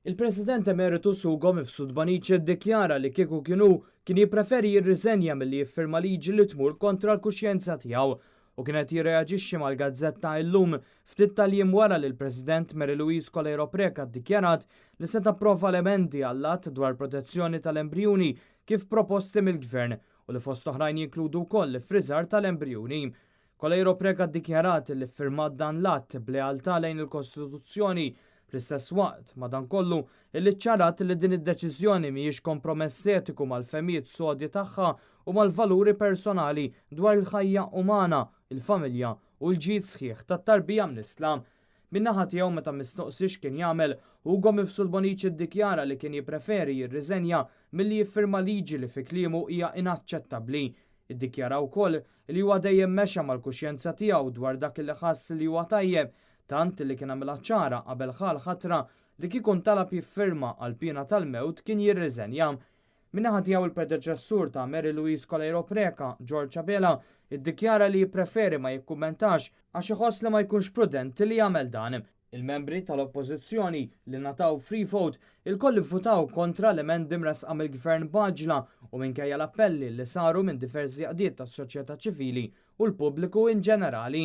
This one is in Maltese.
Il-President Emeritus Ugo Mifsud Bonnici ddikjara li kieku kien hu, kien jippreferi jirriżenja milli jiffirma liġi li tmur kontra l-kuxjenza tiegħu u kien qed jirreaġixxi mal-gazzetta Illum ftit tal-jiem wara li l-President Mary Louise Coleiro Preca ddikjarat li se tapprova l-emendi għall-Att dwar Protezzjoni tal-Embrijuni kif proposti mill-Gvern u li fost oħrajn jinkludu wkoll l-iffriżar tal-embrijuni. Coleiro Preca ddikjarat li ffirmat dan l-att b'lealtà lejn il-Kostituzzjoni. Fl-istess waqt, madankollu, illi ċċarat li din id-deċiżjoni mhijiex kompromess etiku mal-fehmiet sodi tagħha u mal-valuri personali dwar il-ħajja umana, il-familja u l-ġid sħiħ tat-tarbija mnissla. Min-naħa tiegħu meta mistoqsi x'kien jagħmel, Ugo Mifsud Bonnici ddikjara li kien jippreferi jirriżenja milli jiffirma liġi li fi kliemu hija inaċċettabbli. Iddikjara wkoll li huwa dejjem mexa mal-kuxjenza tiegħu dwar dak li ħass li huwa tajjeb, tant li kien għamilha ċara qabel ħa l-ħatra li kieku ntalab jiffirma għall-piena tal-mewt kien jirriżenja. Min-naħa tiegħu il-predeċessur ta' Mary Louise Coleiro Preca, George Abela, iddikjara li jippreferi ma jikkummentax għax iħoss li ma jkunx prudenti li jagħmel dan. Il-membri tal-Oppożizzjoni li ngħataw free vote ilkoll ivvutaw kontra l-emendi mressqa mill-Gvern b'għaġla u minkejja l-appelli li saru minn diversi għaqdiet tas-soċjetà ċivili u l-pubbliku in ġenerali.